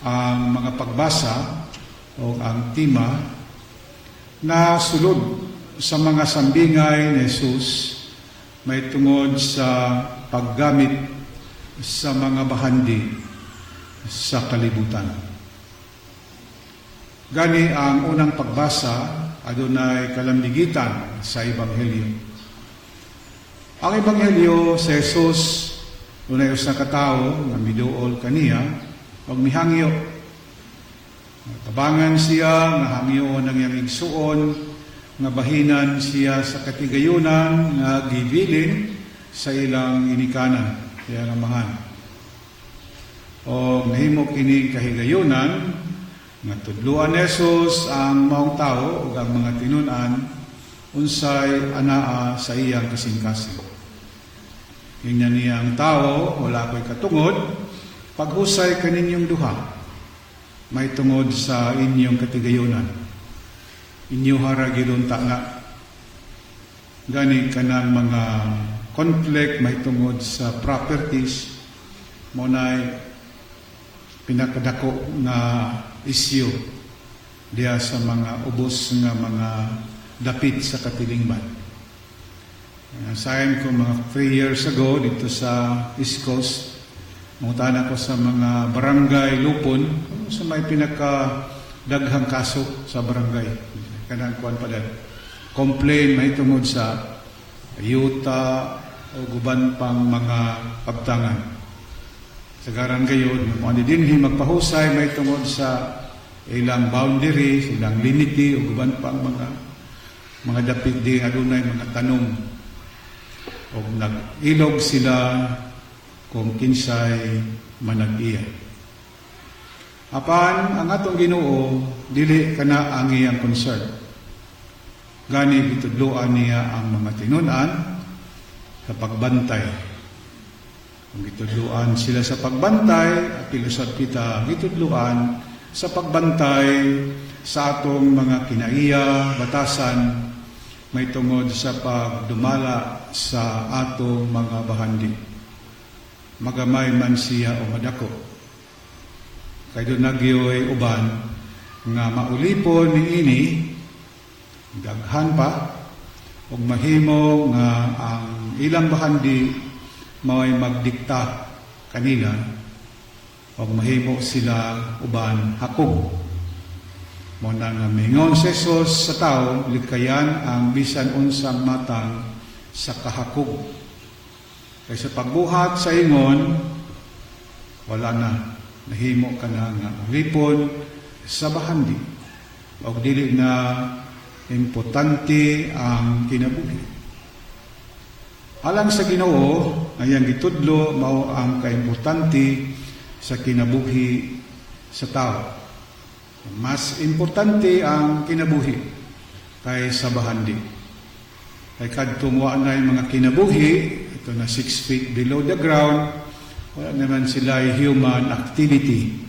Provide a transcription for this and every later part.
Ang mga pagbasa o ang tema na sulod sa mga sambingay ni Jesus may tungod sa paggamit sa mga bahandi sa kalibutan. Gani ang unang pagbasa adunay kalambigitan sa Ebanghelyo. Ang Ebanghelyo sa Jesus, dunay usa ka tawo nga miduol kaniya ug mihangyo. Tabangan siya nga hangyoon ang iyang igsuon nga bahinan siya sa katigayunan nga gibilin sa ilang inikanan, iyang amahan. O nahimo kini kahigayunan nga tudluan ni Jesus ang maong tao ug ang mga tinun-an unsay anaa sa iyang kasing-kasing. Ingnan niya ang tao, "Wala ko'y katungod, paghusay kaninyong duha, may tungod sa inyong katigayunan. Inyo hara gilunta na." Gani kanang mga conflict may tungod sa properties mao nay pinakadako nga issue diya sa mga ubos nga mga dapit sa katilingban. Sayon ko mga 3 years ago dito sa East Coast, mangutana ko sa mga barangay lupon sa may pinaka daghang kaso sa barangay. Kanang kuan pa din. Complain may tungod sa yuta o guban pang mga kabtangan. Sagaran gayud, mo ni dinhi magpahusay may tungod sa ilang boundary, ilang limite o guban pang mga dapit di adunay mga tanom og nag-ilog sila kung kinsay manag-iya. Apan ang atong Ginoo, dili kana ang iyang concern. Gani gitudloan niya ang mga tinun-an sa pagbantay. Kung gitudloan sila sa pagbantay, apil usab kita gitudloan sa pagbantay sa atong mga kinaiya, batasan, may tungod sa pagdumala sa atong mga bahandi. Magamay man siya o madako. Kay duna gyoy uban nga maulipon ni ini daghan pa ug mahimo nga ang ilang bahandi mao'y magdikta kanila ug mahimo sila uban hakog. Mao na nga mingon si Jesus sa tao, likayan ang bisan unsang matang sa kahakog. Kay sa pagbuhat sa ingon, wala na, nahimo ka na nga ulipon sa bahandi. Og dili na importante ang kinabuhi. Alang sa Ginoo, ang iyang gitudlo mao ang kaimportante sa kinabuhi sa tao. Mas importante ang kinabuhi kaysa bahandi. Kay kadtong wa na yung mga kinabuhi, ito na 6 feet below the ground, wala naman sila human activity.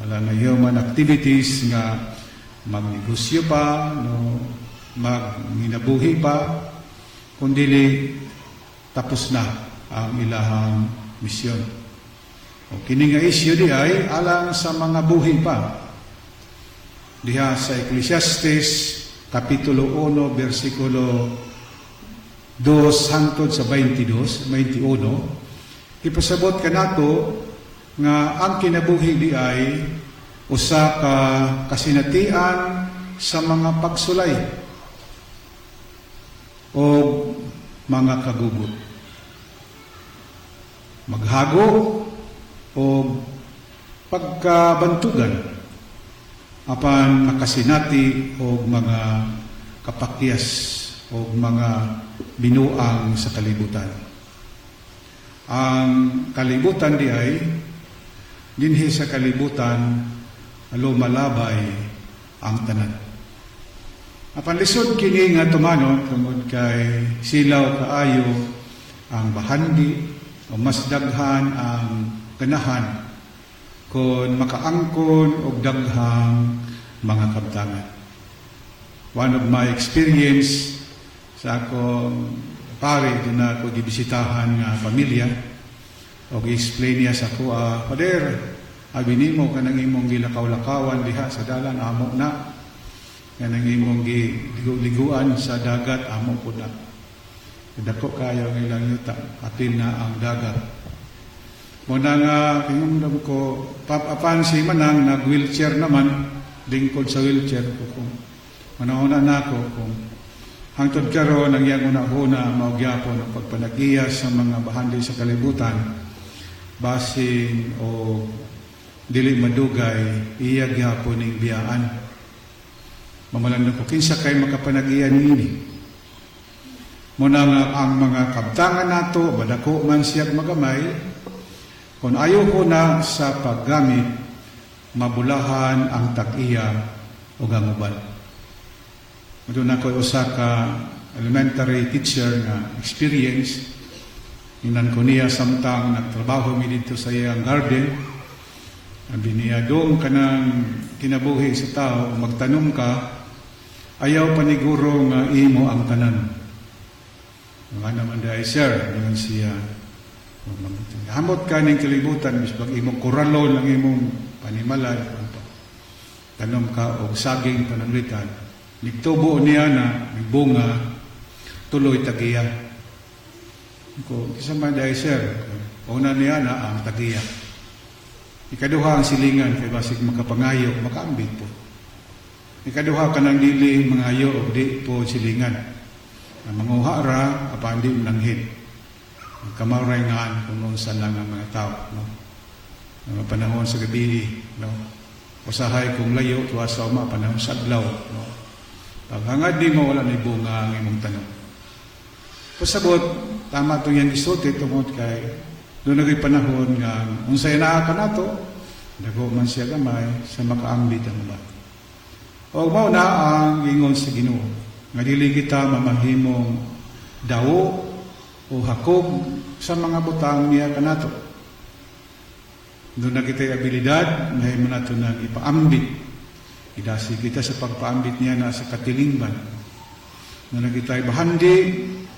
Wala na human activities nga magnegosyo pa, no, magninabuhi pa, kundi tapos na ang ilahang misyon. O kini nga isyu di ay alang sa mga buhi pa. Diha sa Ecclesiastes Kapitulo 1 versikulo 2 hangtod sa 22, 21, ipasabot kanato nga ang kinabuhi di ay usa ka kasinatian sa mga pagsulay o mga kagugot. Maghago o pagkabantugan apan makasinati og mga kapakyas o mga binuang sa kalibutan. Ang kalibutan di ay dinhi sa kalibutan lumalabay ang tanan. Apan lisod kini nga tumanon tungod kay silaw kaayo ang bahandi o mas daghan ang ganahan kung makaangkon og daghang mga kabtangan. One of my experience sa akong pare, duna ko gibisitahan nga pamilya og i-explain niya sa ako, "Father, Abi nimo kanang imong gilakaw-lakawan diha sa dalan, amo na. Kanang imong giliguan sa dagat, amo pud na. Dako kayo ang ilang yuta, apil na ang dagat. Mao na nga kingumdum ko apan si Manang nag wheelchair naman, lingkod sa wheelchair ko, kung manahuna nako kung hangtod karon ang iyang una-una mao gyapon ang pagpanag-iya sa mga bahandi sa kalibutan, basin o dili madugay iya gyapon ning biyaan. Mamalandong ko, kinsa kay makapanag-iya niini? Mao na nga ang mga kabtangan nato, madako man siyag magamay, kung ayaw ko na sa paggamit, mabulahan ang tag-iya o ang uban. Doon ako usa ka elementary teacher nga experience. Ingnan ko niya samtang nagtrabaho mi dito sa iyang garden. Sabi niya, doon ka ng kinabuhi sa tao, magtanom ka, ayaw paniguro nga imo ang tanan. Nga naman dahil, sir, naman siya, hamot ka ning kalibutan, bispag imong kuralon ang imong panimalay, tanom ka og saging pananglitan, nigtubo niya na, nagbunga, tuloy tagiya. Ko, kinsa man dahil, sir? Una niya na ang tagiya. Ikaduha ang silingan kay basig makapangayo, makaambit po. Ikaduha, kanang dili mangayo og di po silingan. Ang manguha ra apan di mananghid. Kamao ray ngaan kung unsa lang ang mga tao, no? Mga panahon sa gabi, no? Usahay kung layo tuwa sa uma, panahon sa adlaw, no? Paghangad nimo, wala na bunga ang imong tanom. Pasabot, tama itong iyang gisulti tungod kay doon nagay panahon nga unsay naa ka nato, dako man siya gamay, sa makaambit ang uban. O mao na ang ingon sa Ginoo nga dili kita mamahimong dawo o hakog sa mga butang niya kanato. Doon na kita'y abilidad, mahimo nato nang ipaambit. Idasi kita sa pagpaambit niya na sa katilingban. Doon na kita'y bahandi,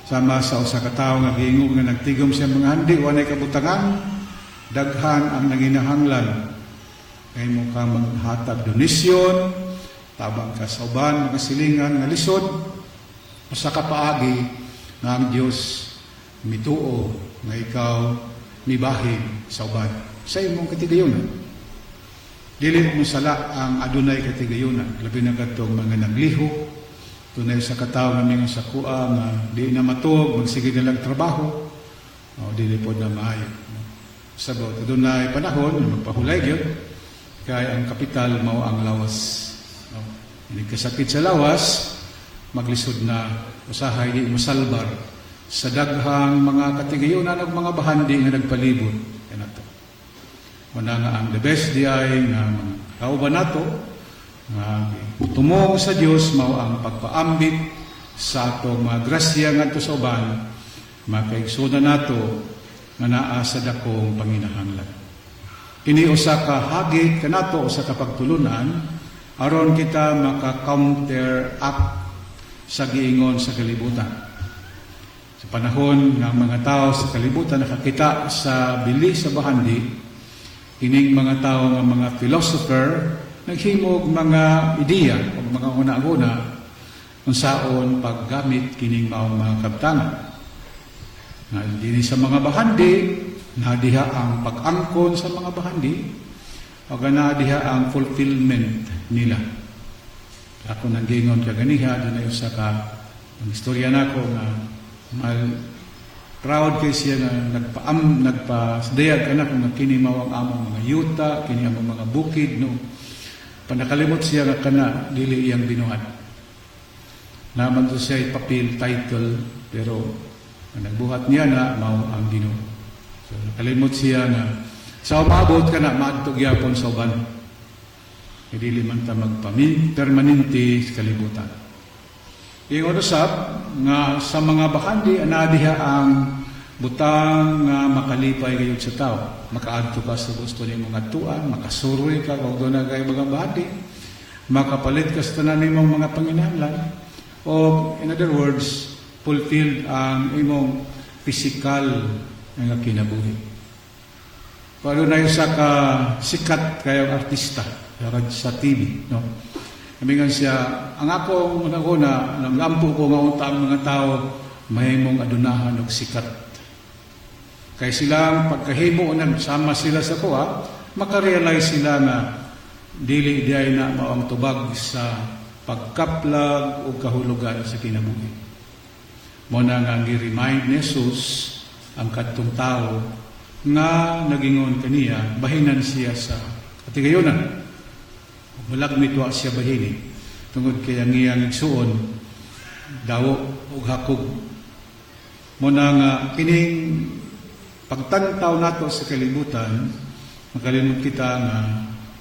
sama sa usa ka tawo nga giingog nga nagtigom siya mga handi, walay kabutangan, daghan ang nanginahanglan. Kay mo ka maghatag donasyon, tabang ka sa uban, mga silingan nga lisod, usa ka paagi nga ang Dios mituo nga ikaw mibahin sa uban sa imong katigayunan. Dili mo sala ang adunay katigayunan, labi na kadtong mga naglihok, tunay sa katawo nga mingon sa kuha nga di na matuog, magsige na lang trabaho, o dili po na maayo. Sabot, adunay panahon nga magpahulay gyud kay ang kapital mao ang lawas. No? Inig kasakit sa lawas, maglisod na usahay di mo salbar sa daghang mga katigayunan ug mga bahandi nga nagpalibot kanato. Mao na nga ang the best di ay nga mga kauban nato nga tumong sa Dios mao ang pagpaambit sa atong mga grasya ngadto sa uban, makaigsuonan nato nga naa sa dakong panginahanglan. Ini usa ka hagit kanato, usa ka pagtulunan aron kita maka-counter up sa giingon sa kalibutan. Sa panahon nga ang mga tao sa kalibutan nakakita sa bili sa bahandi, ining mga tao nga mga philosopher naghimog mga ideya o mga una-una unsaon paggamit kining maong mga kabtangan. Nga dinhi sa mga bahandi, nadiha ang pag-angkon sa mga bahandi, o nadiha ang fulfillment nila. Ako nang gingon kaganiha, doon ay usa ka ang istorya nako nga mal proud kay siya nga nagpaam nagpasadayag ka na kung nga kini mao ang among mga yuta, kini among mga bukid, no. Panakalimot siya nga kana dili iyang binuhat. Naman to siya papel title, pero ang nagbuhat niya na mao ang Ginoo. So nakalimot siya nga sa umabot ka na maadto gyapon sa uban. Dili man ta magpamin permanente sa kalibutan. Ingon usab nga sa mga bahandi ana diha ang butang nga makalipay gayud sa tao. Makaadto ka sa gusto nimong adtuan, makasuroy ka kung doon na kay mga bahandi, makapalit ka sa tanan nimong mga panginahanglan, o in other words, fulfilled ang imong physical nga kinabuhi. Pero na sa ka sikat kayong artista sa TV, no? Miingon siya, ang akong una, nagampo ko nga unta ang mga tao mahimong adunahan og sikat. Kay silang pagkahimo na sama sila sa kuha, makarealize sila nga dili diay na mao ang tubag sa pagkaplag o kahulugan sa kinabuhi. Mao na nga gi-remind ni Jesus ang kadtong tao nga nagingon kaniya, bahinan siya sa katigayunan. Malagmit wa siya bahini tungod kay ang iyang igsuon dawo og hakog. Mao na nga kining pagtantaw nato sa kalibutan, makalimot kita nga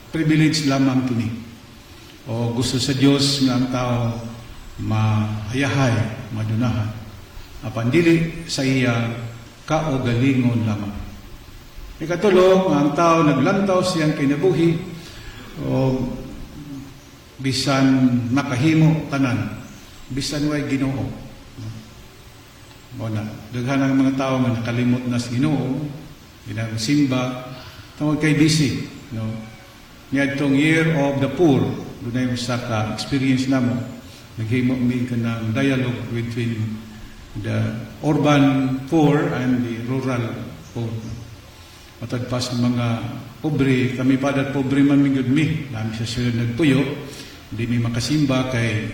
privilege lamang kini. O gusto sa Dios nga ang tao mahayahay, madunahan. Apan dili sa iyang kaugalingon lamang. Ikatulo, nga ang tao naglantaw siyang kinabuhi o bisan makahimo tanan, bisan way Ginoo. Mao na, daghan ang mga tao nga nakalimot na sa Ginoo, ginang simba, tungod kay busy, no? Niadtong Year of the Poor, dunay usa ka experience namo, naghimo mi kanang dialogue between the urban poor and the rural poor. Matod pa sa mga pobre, kami pa dat pobre man mi gud mi, nami sa sila nagtuyo, di mi makasimba kay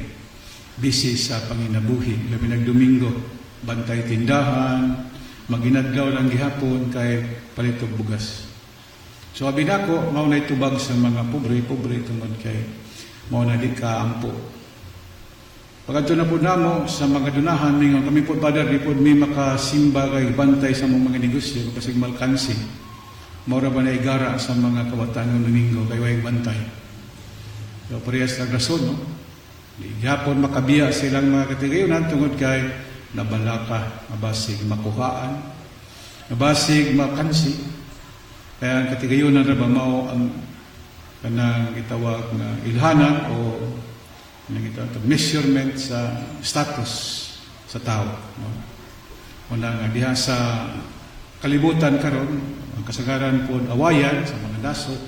busy sa panginabuhi. Labi nag Domingo, bantay tindahan, maginadlaw lang gihapon kay palitog bugas. So abi nako, mao na tubag sa mga pobre, pobre tungod kay mao na di ka ampo. Pagkadto na po namo sa mga dunahan, mingon kami po, Father, di po mi makasimba kay bantay sa among mga negosyo, basig malkansi. Mao ra ba na igara sa mga kabataan ng Domingo kay way bantay. So parehas na rason, no? Di gihapon makabiya silang mga katigayunan tungod kay nabalaka, mabasig makuhaan, mabasig makansi. Kaya ang katigayunan ra ba mao ang kanang gitawag nga ilhanan o kanang gitawag measurement sa status sa tao, no? Una nga diha sa kalibutan karon, ang kasagaran po awayan sa mga nasod,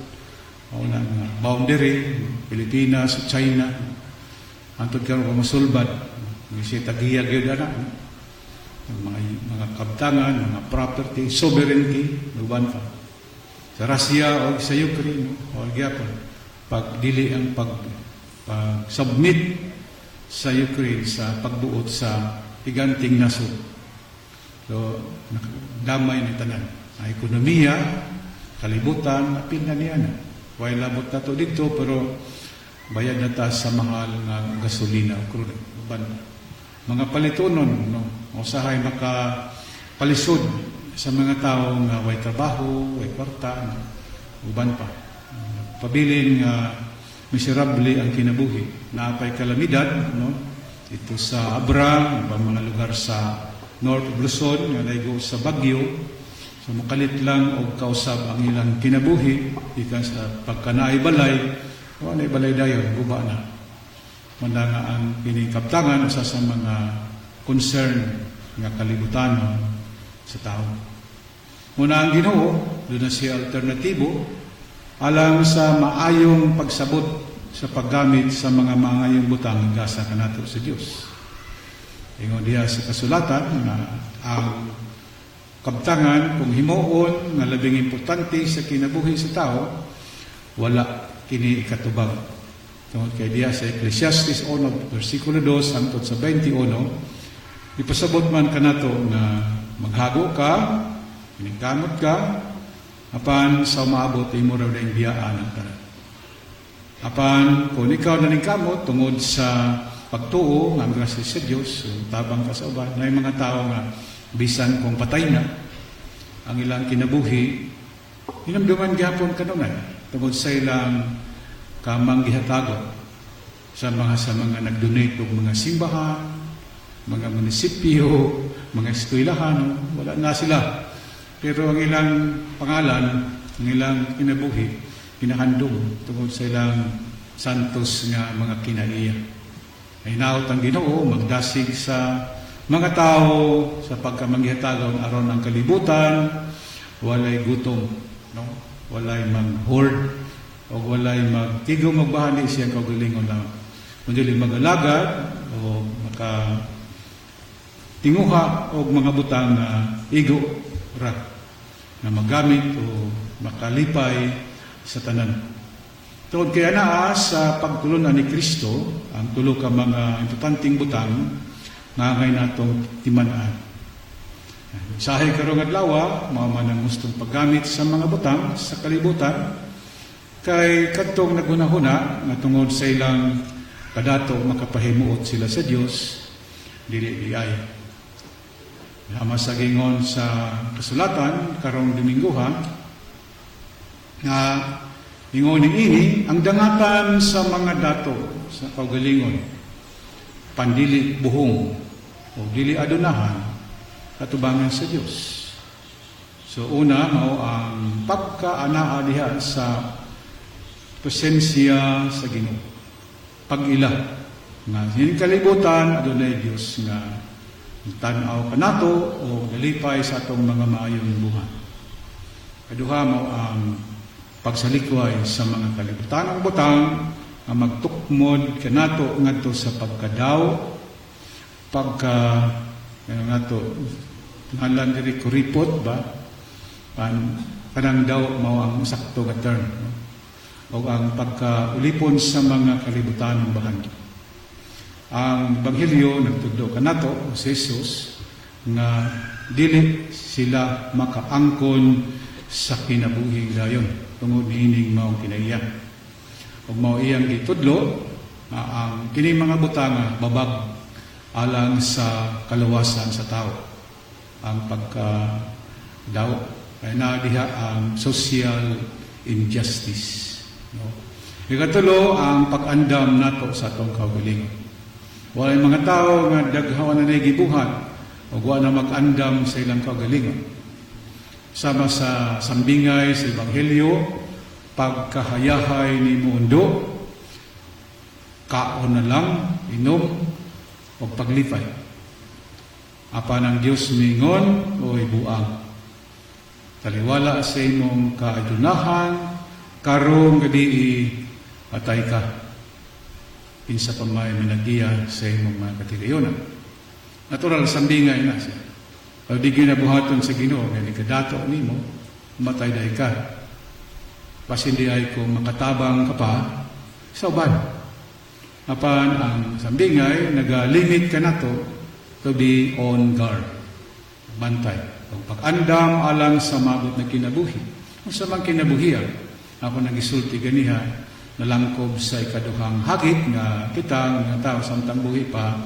mao na nga boundary Pilipinas, China, hantod karon pa masulbad, si tagiya gyud ana, no? Ang mga kabtangan, mga property, sovereignty, uban pa. Sa Russia o sa Ukraine, no? O gyapon pag dili ang pag submit sa Ukraine sa pagbuot sa higanting nasod. So, damay ni tanan. Ang ekonomiya, kalibutan, apil na niya na. Way labot na to dito, pero bayad na ta sa mahal nga gasolina o crude. Uban pa. Mga palitonon, no? Usahay maka palisod sa mga tao nga way trabaho, way kwarta, no? Uban pa. Pabilin nga miserable ang kinabuhi. Naapay kalamidad, no? Ito sa Abra, ubang mga lugar sa North of Luzon, nga naigo sa Bagyo. So makalit lang og kausab ang ilang kinabuhi, ikan sa pagkanaay balay, wa na balay dayon, guba na. Manda nga ang kining kabtangan usa sa mga concern nga kalibutan sa tao. Muna ang Ginoo, duna siya alternatibo alang sa maayong pagsabot sa paggamit sa mga maayong butang gasa kanato sa Dios. Ingon diha sa kasulatan nga ang kabtangan kung himuon nga labing importante sa kinabuhi sa tao, wala kini ikatubag. Tungod kay diha sa Ecclesiastes 1 versikulo 2 hangtod sa 21, ipasabot man kanato nga maghago ka, maningkamot ka, apan sa umaabot imo raw dayong biyaan ang tanan. Apan kung ikaw naningkamot tungod sa pagtuo nga ang grasya sa Dios, so, tabang ka sa uban, na mga tao nga bisan kung patay na ang ilang kinabuhi, hinumduman gihapon kanunay tungod sa ilang kamang gihatagon sa mga nag-donate og mga simbahan, mga munisipyo, mga eskwelahan, no? Wala na sila. Pero ang ilang pangalan, ang ilang kinabuhi, ginahandom tungod sa ilang santos nga mga kinaiya. Ay naot ang Ginoo magdasig sa mga tao sa pagkamanggihatagon aron ang kalibutan walay gutom. no? Walay mag-hoard o walay magtigom og bahandi siyang kaugalingon lang. Kung dili mag-alagad o maka tinguha og mga butang nga igo ra na magamit o makalipay sa tanan. Tungod kaya naa sa pagtulunan ni Kristo ang tulo ka mga importanteng butang nga angay natong timan-an. Mensahe karong adlaw, mao man ang gustong paggamit sa mga butang sa kalibutan, kay kadtong naghuna-huna nga tungod sa ilang kadato makapahimuot sila sa Dios, dili diay. Sama sa gingon sa kasulatan karong Domingoha nga ingon ini ang dangatan sa mga dato sa kaugalingon, pandili buhong o dili adunahan katubangan sa Dios. So una, mao ang pagkaanaa diha sa presensya sa Ginoo. Pag-ila nga hin kalibutan adunay Dios nga tan-aw kanato o nalipay sa atong mga maayong buhat. Kaduha, mao ang pagsalikway sa mga kalibutanong butang nga magtukmod kanato ngadto sa pagkadaw, pagka ano nga to ngalan diri, kuripot ba, pan kanang daw mao ang sakto nga term, no? O ang pagkaulipon sa mga kalibutanong bahandi. Ang Ebanghelyo nagtudlo kanato si Jesus nga dili sila makaangkon sa kinabuhing dayon tungod niining maong kinaiya. Ug mao iyang gitudlo nga ang kining mga butanga babag alang sa kaluwasan sa tao. Ang pagka daw kay naa diha ang social injustice. No? Ikatulo, ang pag-andam nato sa atong kaugalingon. Walay mga tao nga daghan na gibuhat o wa na mag-andam sa ilang kaugalingon. Sama sa sambingay sa Ebanghelyo, pagkahayahay ni mundo, kaon na lang, inom, o paglipay. Apan ang Dios mingon, "Oy buang. Taliwala sa imong kaadunahan, karong gabii patay ka. Kinsa pa may minagiya sa imong mga katigayonan?" Natural, sambingay na siya. Pag di ginabuhaton sa Ginoo, nga kadato nimo, matay diay ka. Basin diay kung makatabang ka pa sa uban. Apan ang sambingay, nagalimit ka nato to be on guard. Bantay. Ang pag-andam alang sa mabot na kinabuhi. Kung sa mang kinabuhi, ako nagisulti ganiha, nalangkob sa ikaduhang hagit nga kita, nga tao samtang buhi pa,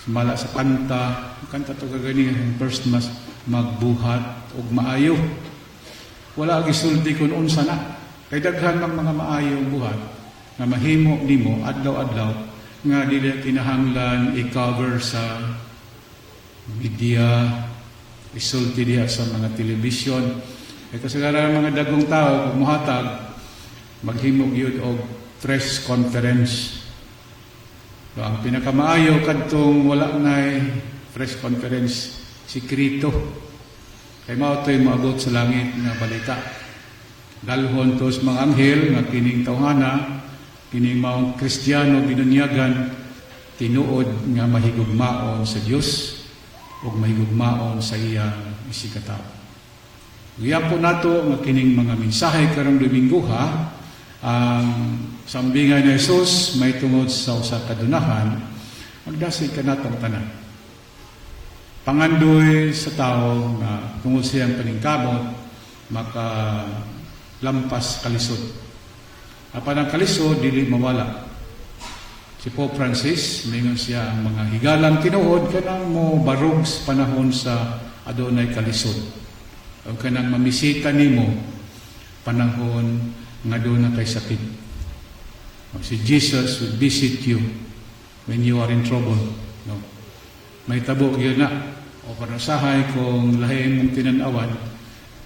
sumala sa kanta, kanta to kaganiha, yung first mass, magbuhat og maayo. Wala gisulti kung unsa na. Kay daghan mang mga maayong buhat nga mahimo nimo adlaw-adlaw nga dili kinahanglan i-cover sa media, isulti diha sa mga television. Kay kasagaran mga dagong tao kung muhatag, maghimo gyud og press conference. So, ang pinakamaayo kadtong wala nay press conference, sikreto. Kay mao to'y moabot sa langit nga balita. Dalhon to sa mga anghel nga kining tawhana, kining maong Kristiyano binunyagan, tinuod nga mahigugmaon sa Dios ug mahigugmaon sa iyang isigkatawo. Giampo nato nga kining mga mensahe karong Domingo ha, ang sambingan ni Jesus may tungod sa usa ka dunahan, magdasig kanatong tanan. Pangandoy sa tao nga tungod sa iyang paningkamot maka lampas kalisod. Apan ang kalisod dili mawala. Si Pope Francis, mingon siya, ang mga higalang tinuod kanang mo barog sa panahon sa adunay kalisod. O kanang mamisita nimo panahon nga doon na kay sakit. O, si Jesus will visit you when you are in trouble. No? May tabo yun na. O panasahay kung lahi mong tinanawan,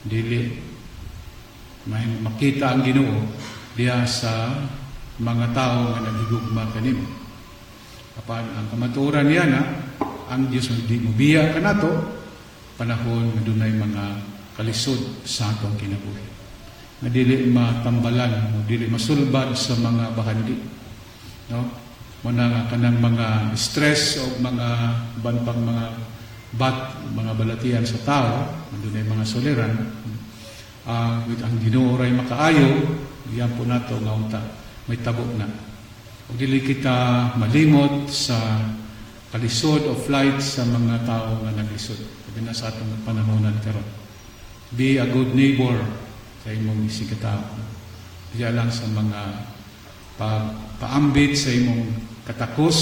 dili may makita ang Ginoo diha sa mga tao nga naghigugma kanimo. Apan ang kamatuoran niya na ang Dios di mobiya kanato panahon nga dunay mga kalisod sa atong kinabuhi. Nga dili matambalan o dili masulbad sa mga bahandi. No? Mao na nga kanang mga stress o mga uban pang mga mga balatian sa tao, adunay mga suliran, ang Ginoo ray makaayo, iyan po nato nga unta may tabo na. Ug dili kita malimot sa kalisod o flight sa mga tao nga naglisod. Labi na sa atong panahonan karon. Be a good neighbor sa imong isigkatawo. Diya lang sa mga pagpaambit sa imong katakos,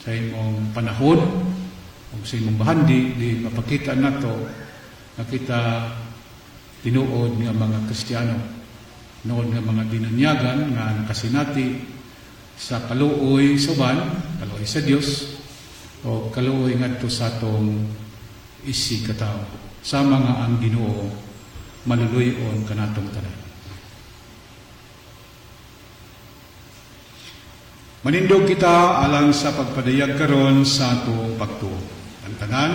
sa imong panahon, o sa imong bahandi, di mapakita nato na kita tinuod nga mga Kristiyano, tinuod nga mga binunyagan nga nakasinati sa kaluoy sa uban, kaluoy sa Dios, o kaluoy ngadto sa atong isigkatawo. Sama nga ang Ginoo maluluy-on kanatong tanan. Manindog kita alang sa pagpadayag karon sa atong pagtuo. Ang tanan